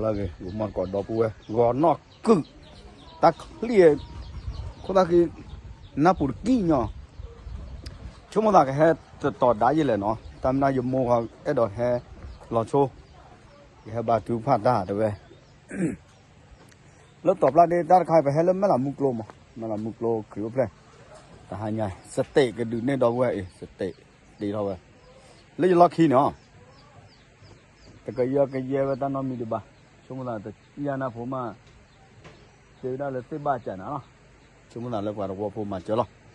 ဂ့ၤ ဂီၤမီၢ်တကိးဒီပုၢ်ဝဲၢ် ဂီၤနီၢ်ကုၢ် တၢ်ချံၣ် ခိၣ်သၣ်ဃံ နၢ်ပူၤတကံၢ်ညီ ဆိကမိၣ်သးကဟဲတတီၤဒါယဲလဲၣ်နီၤ တၢ်မနုၤယမိၢ်ဃီအဲၣ်ဒိးဟဲလီၤဆိ ယဟဲဘါထုကဖၣ်တၢ်တဲဝဲ လၢတီၤပျၢ်ဒ့တၢ်တခါ ပဟဲလၢမဲၢ်လးမူကျိမး မဲၢ်လးမူကျိခရံာ်အိၣ်ဖျဲၣ် တဟါညါ စတ့းကဒုးနဲၣ်ဒီပုၢ်ဝဲၢ်အံၤ စတ့းတ့ထီၣ်ဝဲ လၢယလီၢ်ခံန့ၣ် တကယၢကယဲဝဲတၢ်နီတမံၤဒံးဘၣ် ဆိကမိၣ်သးတယၢ်နၢ်ဖိမး တဲဝဲဒၣ်လၢသ့ၣ်ဘၣ်ကးနၤလီၤ ဆိကမိၣ်သးလၢပှၤတဝီဖိမၤစၢၤလီၤ ဂီၤ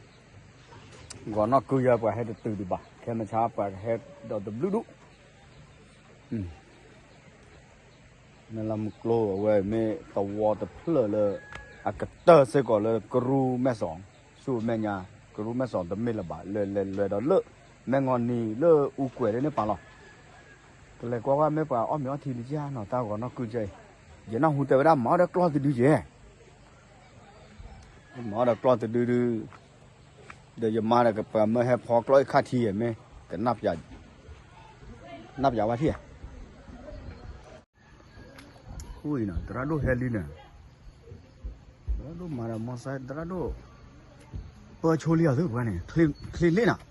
နီၢ်ကုၢ်ယဲပှၤဟဲတတုၤဒံးဘၣ် ခဲမုၢ်ဆါပှၤကဟဲဒီးတဘျုးဒူၣ် မဲၢ်လးမူကျိအဝဲမ့ၢ်သဝီတဖျၢၣ်လၢ အကတၢၢ်စ့ၢ်ကီးလၢကရူၢ်မဲၢ်စီၤ ဆူမဲာ်ညါ ကရူၢ်မဲၢ်စီၤတမ့ၢ်လၢၤဘၣ် လဲၤလဲၤလဲၤဒီးလၢ မဲၢ်ငီၢ်နံၤလၢအူကွဲၤလၢန့ၣ်ပာ်လီၤ ကလဲၤကွၢ်ကွၢ်မ့ၢ်ပှၤအီၣ်မ့ၤအီထံလံကနီၤ တၢ်ဂီၤနီၢ်ကုၢ်ကဲအံၤ ယနၢ်ဟူတဲဝဲဒၣ်မၤအီၣ်ဒီးကျီၢ်တဒုကဲ မၤအီၣ်ဒီးကျီၢ်တဒုဒု ဒီးယမါဒီးပှၤမၢဟဲဖီကျီၢ်အံၤခါထံယဲၢ်မ့ၢ် ကနၣ်ပျး နၣ်ပျးဝဲထံၣ် ဃိအံၤနီၤ သရၣ်ဒိၣ်ဟဲလံန့ၣ် သရၣ်ဒိၣ်မၤဒီးမီၢ်စဲ သရၣ်ဒိၣ် ပၢဆိလံအီၤသုပှၤန့ၣ် ချ့လ့ၣ်နီၤ န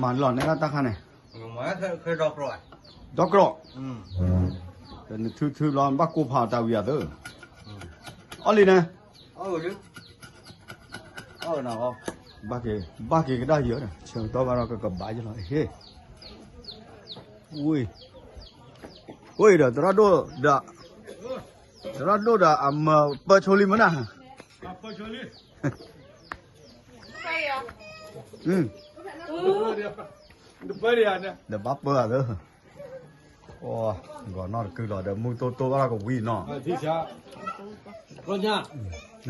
မၤလီၤန့ၢ်တၢ်ခါန့ၣ် ဒီကြီ နထုထုလီၤ ဘၣ်ကိးဖးတၢ်ဝံၤအသၢ အီၣ်လံန့ၣ် ဘၣ်က့ၤ ဘၣ်က့ၤကဒါယ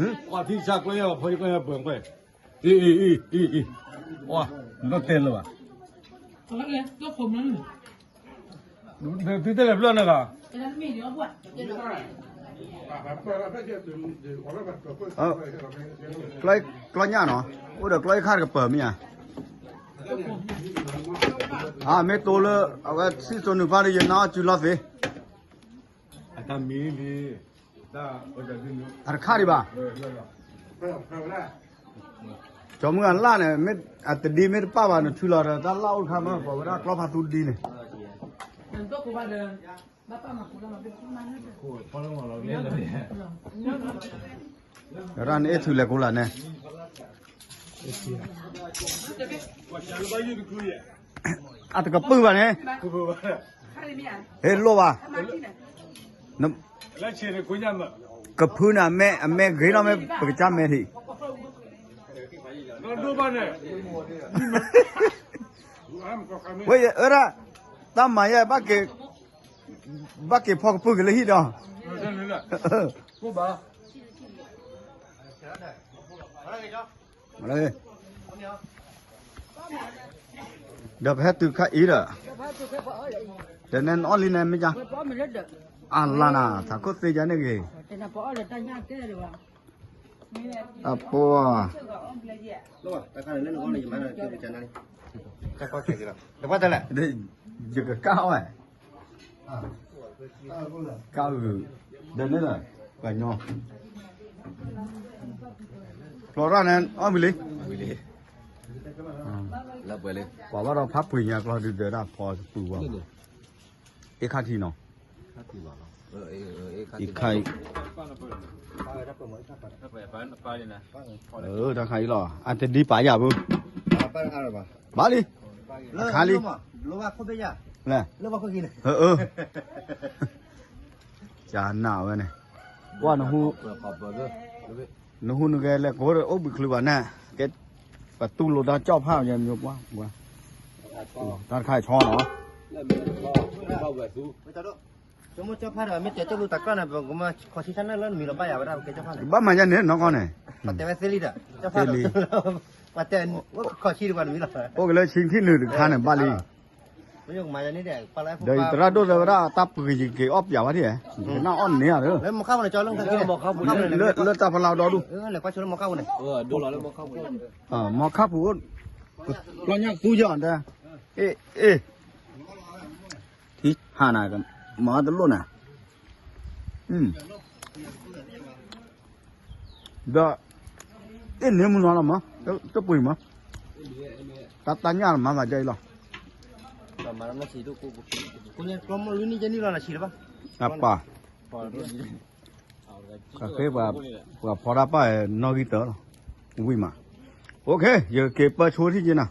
ၤဒီး ဆၢကတီၢ်ဘၣ်ဒီးကကဘၣ်ယလီၤ ဟ့ၣ် ဝ့ၢ် ဝ့ၢ်ဒီး သရၣ်ဒိၣ်ဒီး သရၣ်ဒိၣ်ဒီးအမၢပၢဆိလံမနၤ ဒီးဘၣ်ပၢအသၢ ဂီၤနီၢ်တကုၢ်လီၤဒီး မူတိတိဘၣ်လီၤကဝံၤနီၤ ထံဆါ ကျီညါ ထံဆါကျီညါ ဖီကျီညါပၢၤကွဲ အံၤ အံၤ အံၤ အံၤ အံၤ အီၤ နီၢ်တဲလၢၤဘၣ် သုတဲလဲၤဘျီန့ၣ်လီၤ ကျီ ကျီညါနီၤ အိၣ်ဒီးကျီအံၤခါတကပၤမ့ၢ်ဧါ အမ့ၢ်တိလၢ အဝဲဆံၣ်စိနုာ်ဖးဒီး ယနါအီၣ်စုလီၤသ့ အတၢ်မံလံ အတခါဒံးဘၣ် ကၠီမုၢ်အလၣ်န့ၣ် မ့ၢ်အတဒံမ့ၢ်တပၣ်ဘၣ် နထုးလီၤဒီးတၢ်လၣ်အိၣ်တခါမး ပှၤဝဲဒၣ်ကျီဖးသူဒံန့ၣ် ရၣ်နအ့ၣ်ထုးလဲၤကိးလၢ်န့ၣ် အတကပုၢ်ဘၣ်န့ၣ် ဟဲလိၣ်ဘၣ် ကဖုန့ၣ် အမဲ အမဲဂ့ၤနီၢ်မ့ၢ် ပကစၢ်မဲထံး ဝဲအၢဒၣ် တၢ်မၤယဲ ဘၣ်က့ၤဖီကပုၢ်က့ၤလၢဟံၣ်ဒီး ဒီးပဟဲတုၤခါအံၤဒီး ဒီးနဲနအီၣ်လံန့ၣ်မ့ၢ်ကါ အလါနၤ ထးခိၣ်သ့ကါန့ၣ်ဂ့ၤ အပှၤ ယကကၢ်ဝဲ ကၢ်ဂုာ် ဒီးန့ၣ်လၢ ပှၤညီ ဖျီရၣ်န့ၣ် အီၣ်ဝံၤလံ ဝံၤလံ လၢပှဲၤလံ ပှၤဘၣ်ဒီးဖးပှ့ၤညါကျီဒုးဒီးဒၣ်ဖီတပူၤဝဲ အ့ခါထံနီၤ အ့ခါ တၢ်ခါအံၤလီၤ အတဒံပာ်ယၤဘၣ် ဘၣ်လံ အခါလံ လဲၣ် ကနၣ်ဝဲန့ၣ် ကွၢ်နဟူ နဟူနဂဲၤလဲၤကိးအိၣ်ဘှံးချုးဘၣ်န့ၣ် ကဲ ပတူၢ်လိာ်တၢ်ကၠီၣ်ဖးယဲမ့ၢ်ပှၤ တၢ်တခါအံၤဆီနီၤ ကၠီၣ်ဖးဒီး မ့ၢ်တဲကၠီၣ်ဖးဒီး ပကမၤခီၣ်ထံဆၢနၢၣ်လၢနမံၤလီၤဘၣ်ယၤဝဲဒၣ် ပကဲကၠီၣ်ဖးဒီး ဘၣ်မၤယဲန့ၣ်နီၢ်ကီၢ်န့ၣ် ပှၤတဲဝဲသ့လံဒီး ကၠီၣ်ဖးဒီး ပှၤတဲ ခီၣ်ထံတပှၤတမံၤလီၤ အိၣ်က့ၤလၢဆံခံနုာ်တခါန့ၣ် ဘၣ်လံ ဒီးယသရၣ်ဒိၣ်တဲဝဲဒၣ် တၢ်ပှ့ၤယက့ၤအီၣ်ပၠးဝဲဒၣ်, ယကနၣ်အီၣ်န့ၢ်ဧါဒီး, လၢတၢ်ဖလၢဒီဒူၣ်, လၢတၢ်ဖလၢဒီဒူၣ်, မီခါပူၤအိၣ်, ပျီညၣ်သူယီၤဒဲ, အ့ၣ်, အ့ၣ်, ထံဟးနၤ, မၤတလိၣ်နၤ, ဒီး အ့ၣ်န့ၢ်မုၢ်နီၤလီၤမး, တပှ့ၤမး, တၢ်တၢ်ညၣ်လီၤမး မၤဒ်အံၤလီၤ, အပၢ်, ကဃ့ပှၤဖီတၢ်ပၢ်နီၣ်ဂံၢ်တၢလီၤ, ဝံၤမး, အိၣ်ခ့ ယက့ၤပၢဆိထံၣ်က့ၤနၤ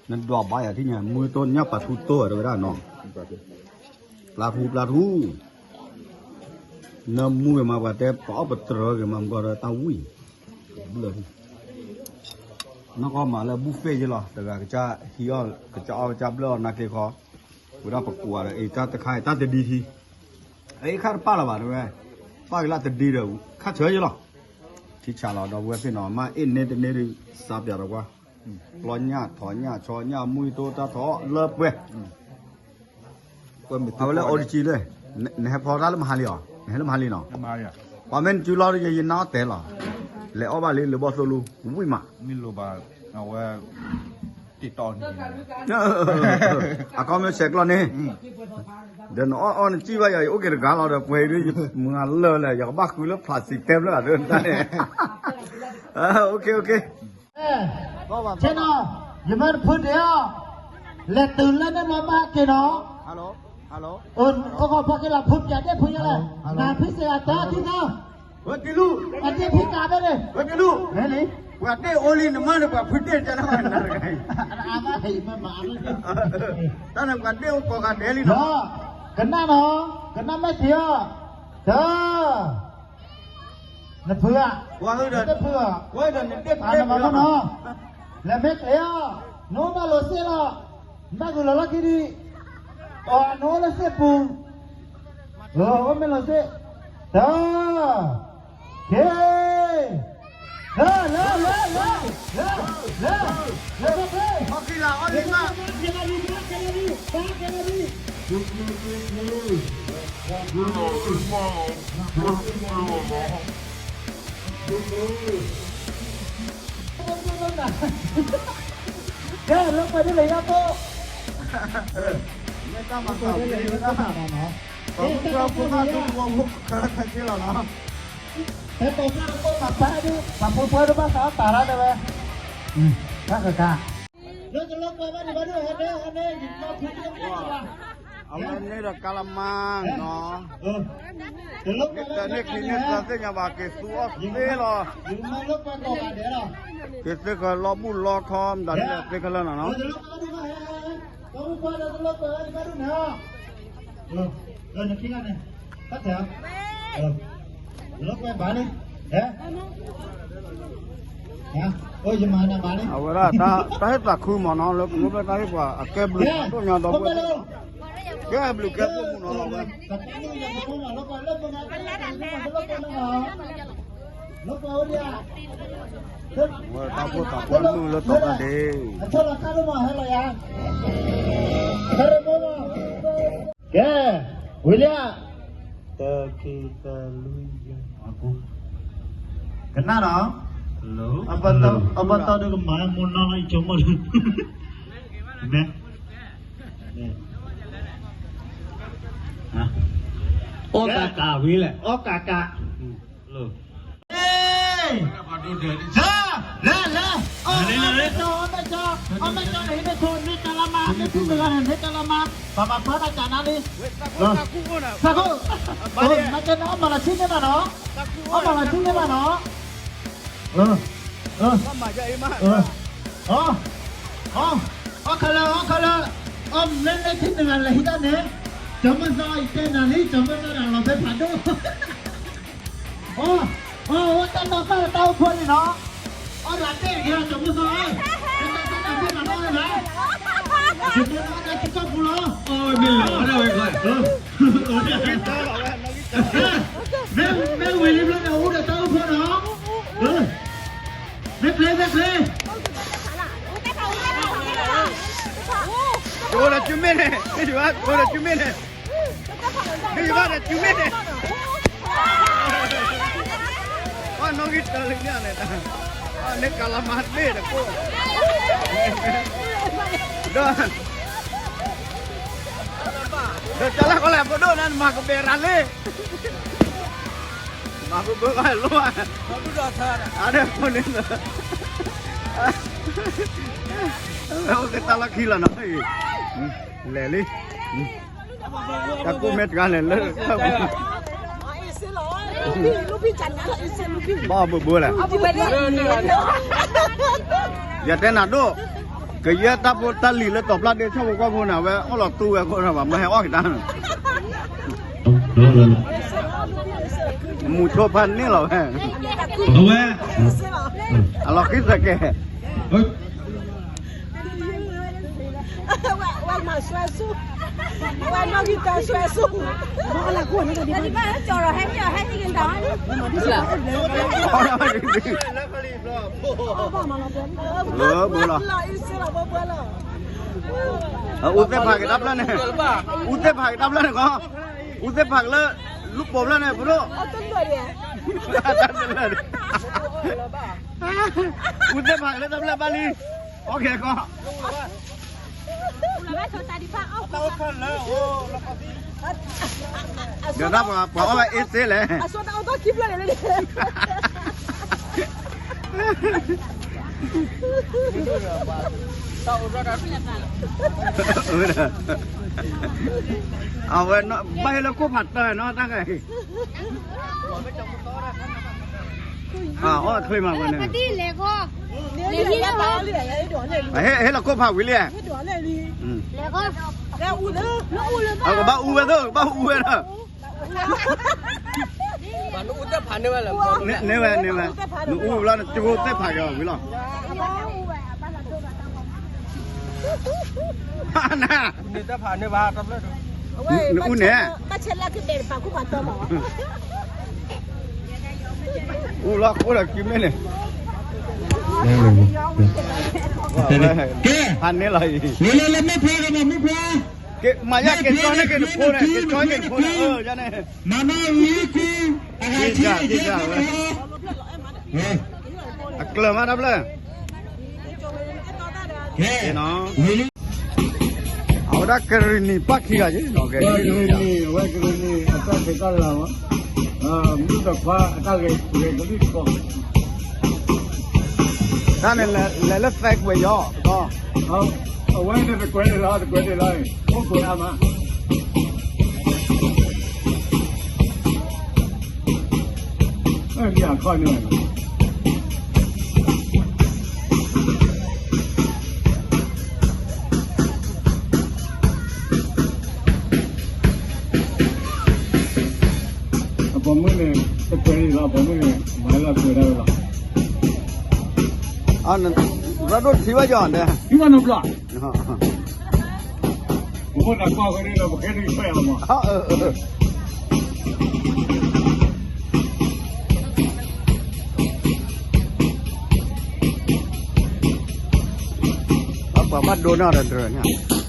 နဒွးဘၣ်ယၤထံၣ်ညါ မူတိၢ်ညၣ်ပာ်ထူတိၢ်ဝဲဒၣ်နီၤ, ပျၢ်ထူပျၢ်ထူ, နမူဂ့ၤမး ပှၤတဲပအီၣ်ပတြၢၤဂ့ၤမး မကီဒီးတၢ်ဝံၣ်, ဘျၢၣ်ထူ, နီၢ်ကီၢ်မးလၢဘူၣ်ဖ့ၣ်ယ့လီၤ တဂၤကစၢ်ဟံးအီၣ် ကစၢ်အီၣ်ကစၢ်ဘျၢၣ်အီၣ်နၢ်က့ခီ, ဝဲဒၣ်ပကွၢ်ဒီး အ့ၣ် တၢ်တခါအံၤ တၢ်တဒံထံ အ့ၣ် ခါတပာ်လၢၤဘၣ်တဲဝဲ, ပာ်က့ၤလၢတဒံဒီး ခါဆၢယ့လီၤ, ထံဆးလီၤဒီပုၢ်ဝဲၢ်သ့ၣ်နီၤ မ့ၢ်အ့ၣ်န့ၢ်တန့ၢ်ဒီး စးပၠးဒီးကွၢ်, ပျီညၣ်ထီၣ်ညၣ်ဆီညၣ်မူၢ်တိၢ်တၢ်ထီၣ်လၢပှဲၤ, အဝဲလၢအိၣ်တကံလၢ, နဟဲဖီတၢ်လၢမဟါလံအီၤ နဟဲလၢမဟါလံနီၤ, ပှၤမ့ၢ်နစုလီၤဒီး ယနၢ်အီၣ်တဲလီၤ, လဲၤအီၣ်ဘၣ်လံလၢဘီၣ်သိၣ်လူ ဝံၣ်မး, မ့ၢ်လိၣ်ဘၣ်, အဝဲ တံၢ်တီန့ၣ်, အခီမ့ၢ်ဆဲးကျိးန့ၣ်, ဒီးနအီၣ်အီၣ်နစံၣ်ဘၣ်ယၤ ယအိၣ်က့ၤတဂၤလီၤဒီး ပှဲၤအံၤဒ် မုၢ်လၢာ်လဲၣ် ယကဘၣ်ဃုလၢ plastic တဲဖျၢၣ်ဒၣ်န့ၣ်, အိၣ်ခ့ အိၣ်ခ့, ဆ့နီၤ, ယမ့ၢ်တဖုဒဲးအီၤ, လဲၤတုၤလၢန့ၣ်မ့ၢ်ဘၣ်က့ၤနီၤ, အိၣ်ဃီဖီက့ၤလီၤ ဖုပၠးဒ့ၣ်ဖုညါလဲၣ်, နဖံစ့အတၢ်ထံသီ ဝဲက့ၤလူ, အဒ့ၣ်ဖံကးဘဲန့ၣ်, ဝဲက့ၤလူ, မ့ၢ်လံ, ပှၤဒ့ၣ်အိၣ်လံနမါန့ၣ် ပှၤဖုဒ့ၣ်ကနၣ်ဘၣ်နၤတဂၤအံၤ, တၢ်န့ၣ်ပှၤဒ့ၣ်အိၣ်ကိးဂၤဒဲးလံနီၤ, ကနၣ်နီၤ, ကနၣ်မ့ၢ်ထံအီၤ, တၢ် နဖုဧါ, တဖုဧါ, နမၤမနီၤ, လဲၤမ့ၢ်ကျဲၤအီၤ, နအိၣ်ဘၣ်လိာ်စ့ၣ်လီၤ, နဘၣ်ဂုာ်လီၤလီၢ်ခံဒံး, အိၣ်နအိၣ်လၢစ့ၣ်ပူၤ, အိၣ်မ့ၢ်လိာ်စ့ၣ်, တၢ်, က့ၤ, လၢ လၢ လၢ လၢ လၢ လၢ လၢ ကဲ လၢပှဲၤဒ်လဲၣ်ယါသိး, မ့ၢ်တၢ်မၤသးဝံၤလၢတၢ်, ပှၤမုၢ်ပှၢ်ဖိမးဒိၣ်ဝီဖိခဲခဲက့လီၤနီၤ, တဲတဲကျၢၢ်ဖိမၤပှဲၤဒိၣ် ပှၤဖိပှဲၤဒိၣ်ဘၣ်သးအီၣ်တၢ်ရၣ်တဲဝဲ, တၢ်ဃၢၤကါ လၢတလိၣ်ပှဲၤဘၣ်ဒံးဘၣ်ဒိၣ်ဟဲဒၣ်ဟဲန့ၣ် ယကဖံးန့ၢ်ပှဲၤဘၣ်, အဝဲန့ၣ်ဒီးကါလမါနီၤ, မ့ၢ်တန့ၢ်ချံန့ၢ်သၢသ့ၣ်ညါဘၣ်က့ၤသူအီၣ်သ့လီၤ, က့ၤသ့ၣ်ဃၢၤလီၢ်ဘူၣ်လီၢ်ခီမတၤဒ်လဲၣ်သ့ခဲလၢာ်နီၤနီၤ, အဝဲဒၣ်တၢ်ဟ့ၣ်သး ခုမးနီၤ လၢကမိၢ်ဖျဲၣ်တၢ်ဟ့ၣ်ပှၤအကဲဘျုးဒိၣ်ညါဒီပုၢ်ဝဲၢ်သ့ၣ်, ကဲဘျုးကဲဖှိၣ်မုၢ်နီၤလီၤဝဲ, ဝဲတၢ်ဖှိၣ်သးပှၢ်မုၢ်လၢတီၤဖးဒ့း, ကဲ, ဝံၤလံဧါ, တၢ်ခံတၢ်လွံၢ်ယဲၢ် ကနၣ်နီၤ, အဘၣ်တီဒီးကမၤမိၢ်နီၢ်လီၤ ယဆိကမိၣ်, မ့ၢ်, အီၣ်ကးကးဝံၤလဲၣ်, အီၣ်ကးကး, လဲၤ, လဲၤ, လဲၤ, အီၣ်မဲာ်ကၠီ, အီၣ်မဲာ်ကၠီ, အီၣ်မဲာ်ကၠီန့ၣ် ဟံးန့ၢ်ခိၣ် န့ၢ်တၢ်လၢမါ, မ့ၢ်ထံၣ်တဂၤန့ၣ် န့ၢ်တၢ်လၢမါ, ပှၤမၤပှဲၤတၢ်ကၢ်နါလံ, သးခိၣ်, မၤကဲန့ၣ် အီၣ်မၤလီၤထံန့ၢ်ဘၣ်နီၤ, အီၣ်မၤလီၤထံန့ၢ်ဘၣ်နီၤ, အီၣ်ခဲလၢာ် အီၣ်ခဲလၢာ်, အီၣ်မ့ၢ်န့ၢ်ထံၣ်တဂၤလဲၤဟံးတၢ်န့ၣ်, ကၠီမုၢ်သီအံၤတဲနၤလံ ကၠီမုၢ်သီတၢ်လီၤဖဲဖးဒိၣ် အီၣ်, အီၣ်, အီၣ်တၢ်နီၤဖးတၢ်အိၣ်ဖှိၣ်န့ၣ်နီၤ, အီၣ်ဒၣ်တ့ၢ်တက့ၢ်လီၤ ကၠီမုၢ်သီဧၢ, တၢ်တၢ်တၢ်တၢ်တၢ်နီၤဖးလၢ, ကၠီမုၢ်သီတၢ်ထံကီၢ်ပူၤလီၤ, အီၣ်ဝဲမ့ၢ်လီၤဝဲဒၣ်ဝဲ, မ့ၢ်, မ့ၢ်ဝံၤလံဘျီန့ၣ် အိၣ်ဒီးတၢ်အိၣ်ဖှိၣ်နီၤ, မ့ၢ်ကျဲ မ့ၢ်ကျဲ မ့ၢ်ကျဲ, မ့ၢ်ကျဲ, မ့ၢ်ကျဲ, မ့ၢ်ကျဲ, ဒီးစုမ့ၢ်န့ၣ်, မ့ၢ်ယဘၣ်ကိးဒီးစုမ့ၢ်န့ၣ်, မ့ၢ်ယဘၣ်ဒီးစုမ့ၢ်န့ၣ်, အနီၣ်ဂံၢ်တၢလံန့ၣ်န့ၣ်, အန့ၣ်ကလၤမၤတဘ့ၣ်တကိး, ဒီး, ဒီးကလၤကီးလဲၣ် ဖိဒိၣ်န့ၣ် နမၤကဘဲၤရၤလံ မၤဘၢဘၢဘၣ်လိၣ်, အဒၣ်ဖိန့ၣ်လီၤ, အိၣ်က့ၤတၢ်လီၢ်ခံလီၤနီၤ, လဲၤလံ, တၢ်ကိၢ်မဲတဂၤလဲၣ်လၢ, ဘၣ်အီၣ်ဘၢဘၢလဲၣ်, ယတဲနၤဒိၣ်, ကယဲၢ်တၢ်ဖိတၢ်လံၤလၢတီၤဖျါဒ့ဆၣ်ဖိကီၢ်ဖိန့ၣ် အဝဲအီၣ်လီၤတူဝဲအဃိန့ၣ်ဘၣ် မ့ၢ်ဟဲအီၣ်က့ၤတၢ် မူဆိဖးန့ၣ်လီၤဝဲ, အဝဲ, အလီၤဃံသကဲး, ဘၢလီၤ, အူသ့ၣ်ဖးက့ၤတၢ်ဖျၢၣ်န့ၣ်, အူသ့ၣ်ဖးက့ၤတၢ်ဖျၢၣ်န့ၣ်ကီး, အူသ့ၣ်ဖးက့ၤလၢ, လူၢ်ပိာ်ဖျၢၣ်န့ၣ် ဖိဒိၣ်, အူသ့ၣ်ဖးက့ၤလၢတၢ်ဖျၢၣ်ဘၣ်လံ, အီၣ်က့ၤကီး ဒီးတၢ်ပှၤအီၣ်ဘၣ်အ့စ့လဲၣ်, အဝဲ, ဘၣ်ဟဲလၢခိၣ်ဖးတၢၢ်နီၤ တၢ်ဂၤအံၤ, အီၣ်ချ့မးဝဲန့ၣ်, ဟဲလၢခိၣ်ဖးဝံၤလံ, အကဘၣ်အူဝဲသိး ကဘၣ်အူဝဲဒီး, န့ၢ်ဝဲန့ၢ်ဝဲ, နအူဝဲလီၤ နကၠိသ့ၣ်ဖးက့ၤအီၤဝံၤလီၤ, နအူန့ၣ်, အူလီၤဃိဒီးကံမ့ၢ်န့ၣ်, ကဲ, ဖးန့ၢ်လီၤအံၤ, မ့ၢ်လၢမ့ၢ်ဖဲမ့ၢ်ဖဲ, မၤယၤက့ၤကၠီန့ၣ်က့ၤနဖိန့ၣ်, က့ၤကၠီန့ၣ်က့ၤနဖိန့ၣ်, ယန့ၣ်, မၤနီၢ်ဝံၤက့ၤ, အဂၤက့ၤက့ၤဝဲ, အကျၢၤမးတၢ်ဖျၢၣ်, ကဲ, အဝဲဒၣ်ကရံၣ်နံၤပၣ်ခံဂၤက့ၤ, ကရံၣ်နံၤ, အဝဲကရံၣ်နံၤ အတၢ်ဖံးတၢ်လၤမး, မုၣ်တခွါအတၢ်ဂဲၤကလံၣ်တကီၢ်, တၢ်န့ၣ်လဲၤလၢသဲကွဲးယီၤ, အဝဲန့ၣ်တကွဲးန့ၣ်လီၤ တကွဲးန့ၣ်လီၤ, အိၣ်ကွဲးအါမး, အခီၣ်န့ၣ် အပိာ်မုၣ်န့ၣ် တကွဲးန့ၣ်လီၤ, အပိာ်မုၣ်န့ၣ် မၤလၢကွဲးဒၣ်ဝဲလီၤ, ရၢ်ဒိၣ်ထံဝဲယီၤန့ၣ်, ထံဝဲနီတဘျီ, ပဖိသၣ်ကွၢ်ဃီန့ၣ်ဒီး ပဃဲဒုးဆွဲအီၤမး, ပှၤဘၣ်ဒိန့ၢ်ဒီးဒြၢၤန့ၣ်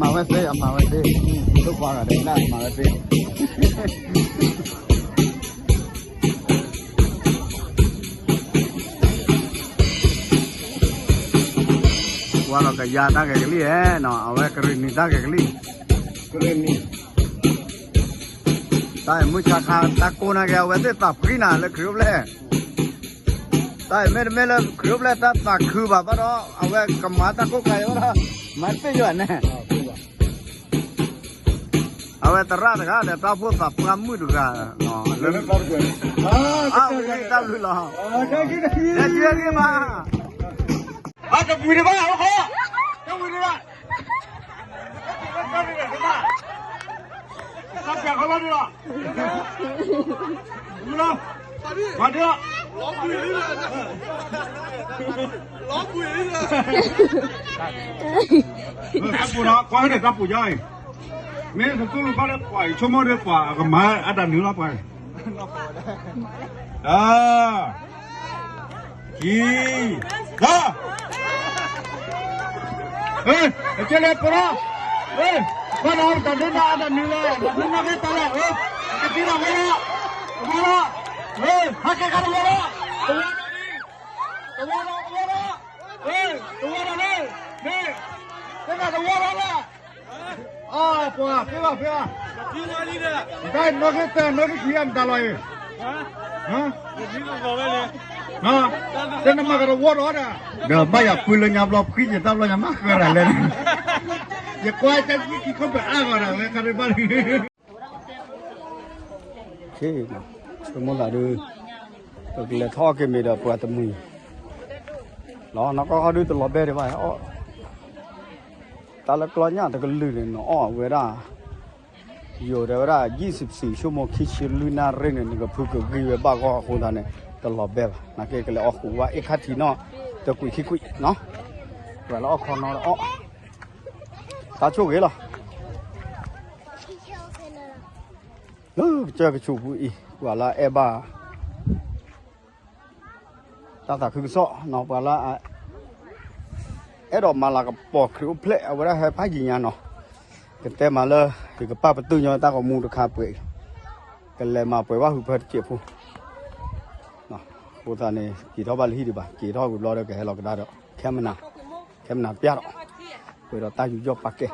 မၤဝဲသ့ အမၤဝဲသ့, ဒိၣ်ခွါဂၤဒဲးလၢမၤဝဲသ့, ကွၢ်လီၤကယၤတၢ်ဂဲၤကလံၣ်ဧဲနီၤ, အဝဲကရံၣ်နံၤတၢ်ဂဲၤကလံၣ်, ကရံၣ်နံၤ တၢ်အံၤမုၢ်ဆါခါ တၢ်ကိးနာ်က့ၤ အဝဲသ့ၣ်သးဖှံနၤလၢခရံာ်အိၣ်ဖျဲၣ်, တၢ်အံၤမ့တမ့ၢ်လၢခရံာ်အိၣ်ဖျဲၣ်တၢ်သးခုဘၣ်ဘၣ်ဒီး အဝဲကမၤတၢ်ကိးကၤယၤဘၣ်ဒီး မၤသ့ၣ်ယၤန့ၣ်, အဝဲသရၣ်တဂၤဒီး တၢ်အိၣ်ဖှိၣ်သးပှၢ်မုၣ်တဂၤ, လၢ, အဝဲတၢ်ဘျုးလီၤ, တၢ်ဘျုးလီၤ, တၢ်ဘျုးလီၤ, တၢ်ဘျုးလီၤ, တၢ်ဘျုးလီၤ, တၢ်ဘျုးလီၤ, ပျၢ်ခီလီၤဒံးလီၤ, မူလီၤ, ပှၤဒံးလီၤ, တၢ်ပူၤဒီး ကွၢ်ဟဲဒီးတၢ်ပူၤယါအံၤ, မ့ၢ်တသူၣ်လူၤခီဒီးပှၤအံၤ ဆိကမိၣ်ဒီးပှၤကမၤအတၢ်နုာ်လီၤပှၤအံၤ, တၢ် ကံ, တၢ်, အကဲလဲၣ်ပရၢ, ကွၢ်ဒီးတၢ်ဒုးနၢ်အတၢ်နုာ်လီၤ, တၢ်ဒုးနၢ်က့ၤတၢ်လဲၣ်, ကတံၤတၢ်ဝဲလီၤ, တဝဲလီၤ, ဟဲကဲခါတဝဲလီၤ, တဝဲလီၤ, တဝဲလီၤ, တဝဲလီၤ, တဝဲလီၤ, မ့ၢ်, မ့ၢ်တဝဲလီၤလီၤ အပှၤ ဖဲဘၣ်ဖဲဘၣ်, တၢ်နီၢ်က့ၤတၢ်နီၢ်က့ၤခံဂၤမတၤလီၤအံၤ, တဲနမၤကရဝီဒီးဒၣ်, ဒီးဘၣ်ယၤပှ့ၤလၢညါဘျီ ဖှံယတၢ်ဘျီညါမၤဃၢၤတၢ်လဲၣ်, ယကွၢ်တၢ်ကံကံခီပၢ်အါဂီၢ်ဒၣ်ဝဲခါဒံးဘၣ်လံ ဆိကမိၣ်သးဒုး, ပကလဲၤထီၣ်က့ၤမ့ၢ်ဒီးပှၤတမှံၤ, လီၤနီၢ်ကီၢ်ခီဒုးတလီၤဘဲဒံးဘၣ်, တၢ်လၢကျီညၣ်တကလုာ်န့ၣ် နအီၣ်ဝဲဒၣ်, ယိၤတဲဝဲဒၣ် ယံၣ်စံးစံး ဆိကမိၣ်ခံဆံလွံၢ်နၣ်ရံၣ်န့ၣ် နကဖုကဂံၢ်ဝဲဘၣ်ဂီၢ်အဃိသတးန့ၣ် တလီၤဘဲဘၣ်, နာ်က့ကလဲၤအီၣ်ဃုာ်ဝဲအ့ၣ်ခါထံးနီၣ်, တကွံာ်ခံကွံာ်နီၤ, ပှၤလၢအီၣ်ခီနီၤအီၣ်, တၢ်ဆိၣ်ဂ့ၤလီၤ လၢကစၢၢ်ကဆူးပူၤအံၤ ပှၤလၢအအဲၣ်ဘၣ် တၢ်သးခုကစီၣ်နီၤ ပှၤလၢ အဲၣ်ဒိးမၤလၤကပီၤခရံာ်အိၣ်ဖျဲၣ် အဝဲဒၣ်ဟဲဖးယံၤညါနီၤ, ကတဲမၤလၢ ယကပာ်ပတုာ်ညီတၢ်ဂီၤမူတခါပှဲၤအံၤ, ကလဲၤမၤပှဲၤဘၣ်ဟုဖၢတစဲးဖိ, အဃိသတးန့ၣ် က့ၤထီၣ်ဘၣ်လၢဟံၣ်ဒံးဘၣ်, က့ၤထီၣ်ဝံၤဘျီဒီးကဟဲလီၤကဒါဒီး ခဲမနၤ, ခဲမနၤပျၢ်ဒီး, ပှဲၤဒီးတၢ်ယူးယီၣ်ပာ်ကဲ